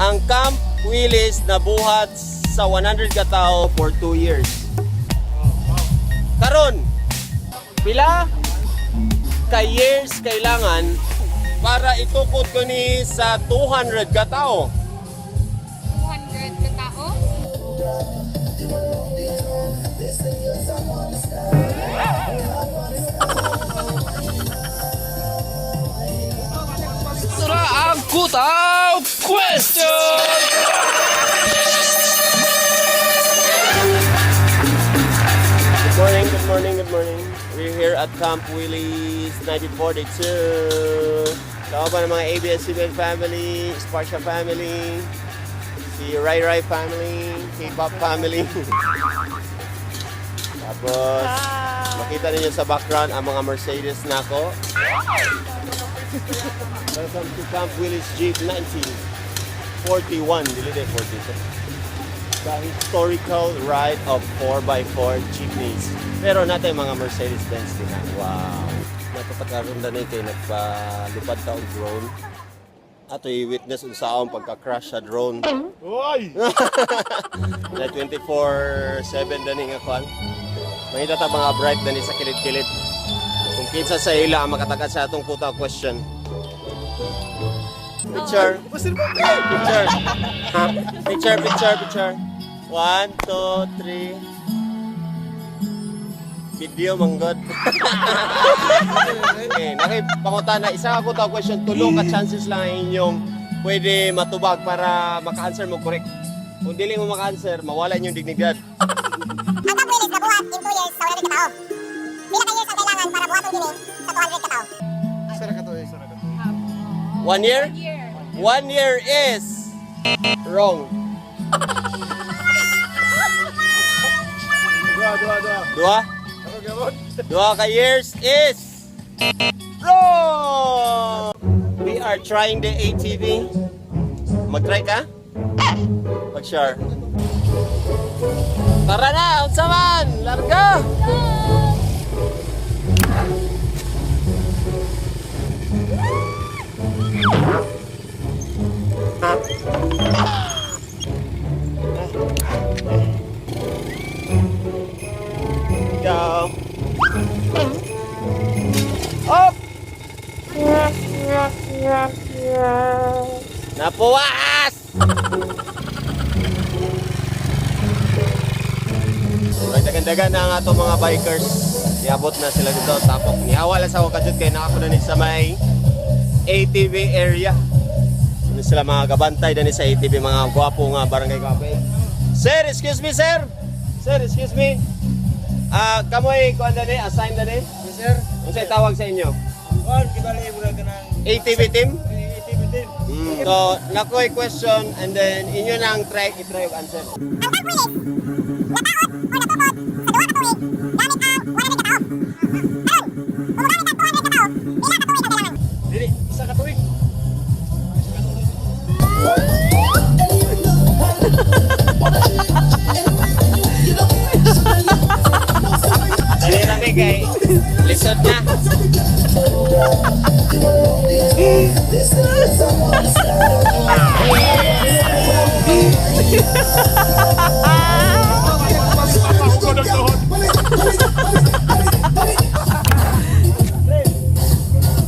Ang Camp Willis nabuhat sa 100 ka tao for 2 years. Karon, pila ka years kailangan para itukod ko ni sa 200 ka tao? 200 ka tao? Ito na ang Kutaw Question! Good morning, good morning, good morning. We're here at Camp Willis 1942. Kauban ng mga ABS-CBN family, Spartia family, si Rai Rai family, K-pop family. Tapos, makita ninyo sa background ang mga Mercedes nako. Welcome to Camp Willis Jeep 1941. Dili de 42, the historical ride of 4x4 jeepneys. Pero natin mga Mercedes-Benz din ha. Wow. Napapakaroon na kay nagpalipad ta og drone. Ato i-witness unsaon pagka-crash sa drone. Uy! Na 24/7 dani nga kwan. Makita ta mga bright dani sa kilid-kilid. Kung kinsa sa ila ang makatakat sa atong kuta question. Picture. Picture. Picture, picture, picture. One, two, three. Video manggod. Okay, nakipanguta na isa ka kuta question, tulo ka chances lang ang inyong pwede matubag para maka-answer mo correct. Kung dili mo maka-answer, mawala inyong dignidad. Ang Camp Willis nabuhat in 2 years sa 100 ka tao. Pila ka years ang kailangan para buhaton kini sa 200 ka tao? Sara ka to, eh, sara ka to. One year? Year. One year is wrong. Dua, dua, dua. Dua? Karon, karon. Dua ka years is wrong! We are trying the ATV. Mag-try ka? Mag-share. Tara na! Unsa man! Larga! Go! Up! Napuwas! Nagdagan-dagan na ang ato mga bikers. Niabot na sila dito. Tapok. Nihawa lang sa akong kadyot kay nakako na ni sa may ATV area. Ano sila mga gabantay dani sa ATV, mga gwapo nga barangay gwapo. Eh. Sir, excuse me, sir. Sir, excuse me. Ah, kamoy kuan dani, assign dani. Yes, sir. Unsay tawag sa inyo? Juan, kibali mo na ka ng ATV team? ATV team. So, nakoy question and then inyo nang try i-try og answer. Ang Camp Willis nataot o natukod sa 2 ka tuig gamit ang 100 ka tao. Karon, kung mogamit ang 200 ka tao, pila ka tuig ang kailangan? Dili, isa ka tuig. Dali rami kay lisod na.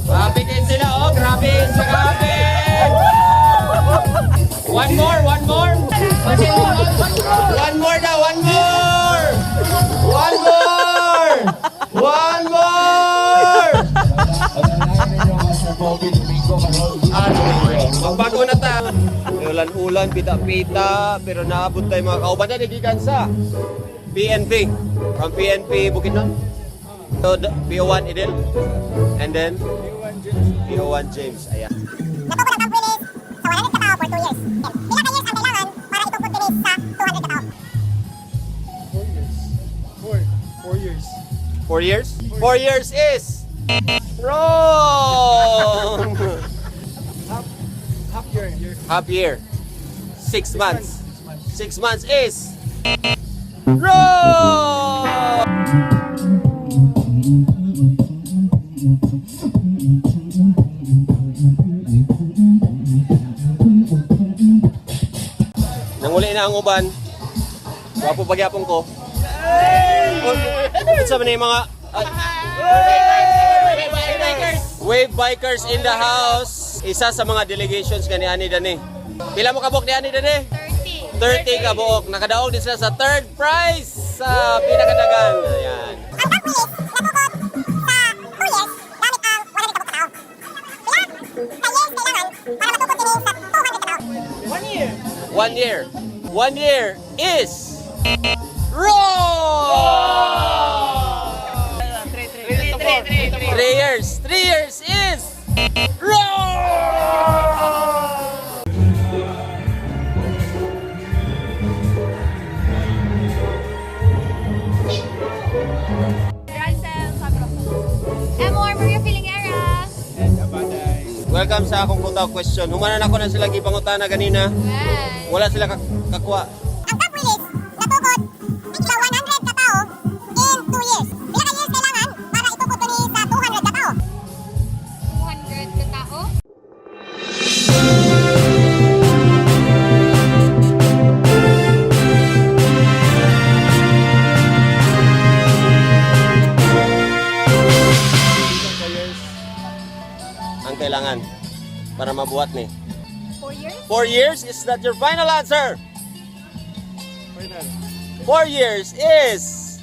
Grabe kayo sila, oh, grabe sa grabe. One more, one more. One more daw, one more. One more. One more. Ah, magbago na ta. Ulan-ulan, pita-pita, pero naabot tayo mga kauban na gikan sa PNP. From PNP Bukidnon. So, PO1 Idil. And then PO1 James. Ayan. Natukod ang Camp Willis sa 100 ka tao for 2 years. Then, pila ka years ang kailangan para itukod kini sa 200 ka tao? 4 years. 4. 4 years. 4 years? 4 years is wrong. Half, half year. Year. Half year. 6 months. 6 months. 6 months is wrong. Nanguli na ang uban. Wapo pagyapon ko. Unsa man yung mga ay, Wave Bikers in the house. Isa sa mga delegations kani ani dani. Pila mo kabuk ni ani dani? 30. 30 kabuok. Nakadaog din sila sa third prize sa pinakadagan. Ayan. Ang Camp Willis natukod sa 2 years gamit ang 100 ka tao. Pila ka years kailangan para matukod kini sa 200 ka tao? 1 year. 1 year. 1 year is wrong! 3 years. 3 years is wrong! Russell Fabro. MR Maria Filingera. Welcome sa akong kutaw question. Humanan ako na sila gipangutana ganina. Well, Wala sila kakuha. Ang Camp Willis natukod sa 100 ka tao in 2 years. Pila ka years kailangan para itukod kini sa 200 ka tao? 200 ka tao. 4 years. Ang kailangan para mabuhat ni. 4 years? 4 years, is that your final answer? Final. 4 years is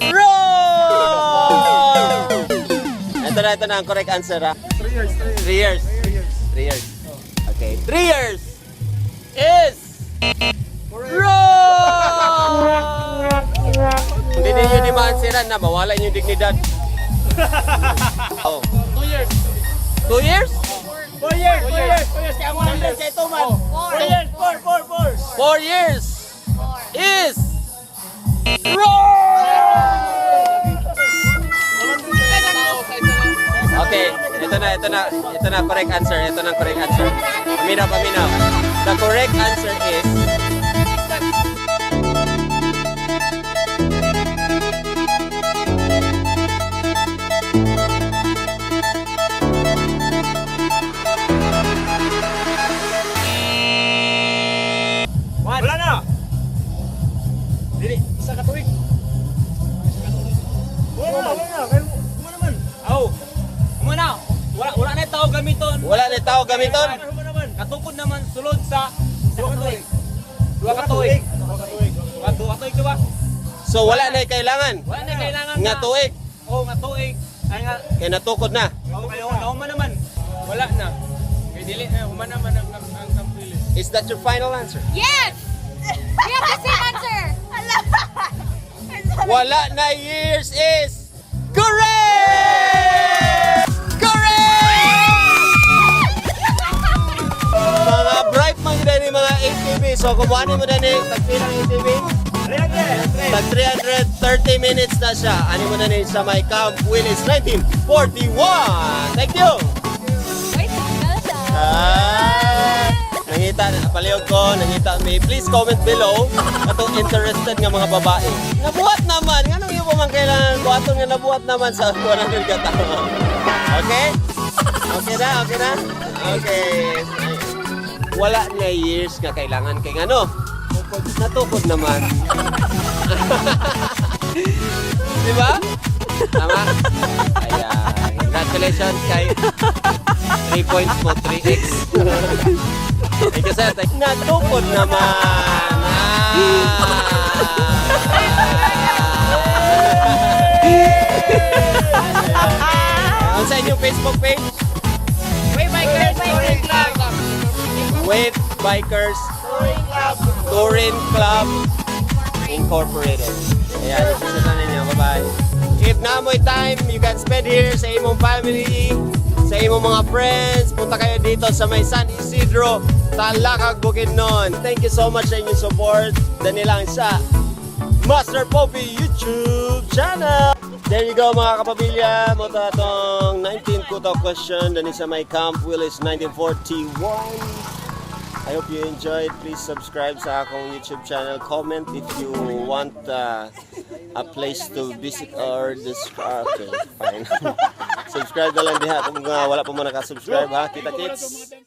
wrong! Ito na ang correct answer ha. 3 years. 3 years. 3 years. 3 years. 3 years. Okay, 3 years is wrong! Hindi ninyo ni maansiran na mawala inyong dignidad. Oh. 2 years. 2 years? 4 years. 4 years. 4 years. Kaya 100 sa ito man. 4. 4 years. 4, 4, 4. 4 years 4. is wrong! Okay, ito na, ito na, ito na correct answer. Ito na ang correct answer. Paminaw, paminaw. The correct answer is Wala na. Dili, isa ka tuig. Wala na, wala na. Kaya mo naman. Aw. Amo na. Wala na tao gamiton. Wala na tao gamiton. Wala naman. Katukod naman sulod sa 2 ka tuig. 2 ka Tuig. tuig. Tuig. 2 ka tuig diba? So wala na kailangan Wala na kailangan nga tuig Oh, nga tuig. Ay nga kay natukod na. oh, kayo nauma naman. Wala na. Kay dili na human naman ang Camp Willis. Is that your final answer? Yes! We have the same answer! Wala na years is correct! Correct! Mga bright man yun ni mga ATV. So kumuha mo na ni tagpila ang ATV? 300. Tag 330 minutes na siya. Ano mo na ni sa my Camp Willis 1941. Thank you! Wait, siya. Ah, nangita na palihog ko, nangita mi. Please comment below atong interested nga mga babae. Nabuhat naman, nganong iyo pa man kailangan buhaton nga nabuhat naman sa 100 ka tao. Okay? Okay na, okay na? Okay. Wala na years nga kailangan kay ngano. Natukod naman. Di ba? Tama? Ayan. Congratulations kay 3 points mo, 3x. Thank you, sir. Natukod naman. Ah. Ang sa inyong Facebook page? Wait, Bikers! Touring Club! Wave Bikers Touring Club Incorporated. Ayan, visit na ninyo. Bye-bye. If na mo'y time, you can spend here sa imong family, sa imong mga friends. Punta kayo dito sa may San Isidro, Talakag, Bukidnon. Thank you so much sa inyong support. Dani lang sa Master Poppy YouTube channel. There you go, mga kapamilya. Mo to atong 19 kuto question dani sa may Camp Willis 1941. I hope you enjoyed. Please subscribe sa akong YouTube channel. Comment if you want a place to visit or this. Okay, fine. Subscribe na lang diha kung wala pa mo nakasubscribe ha. Kita kits.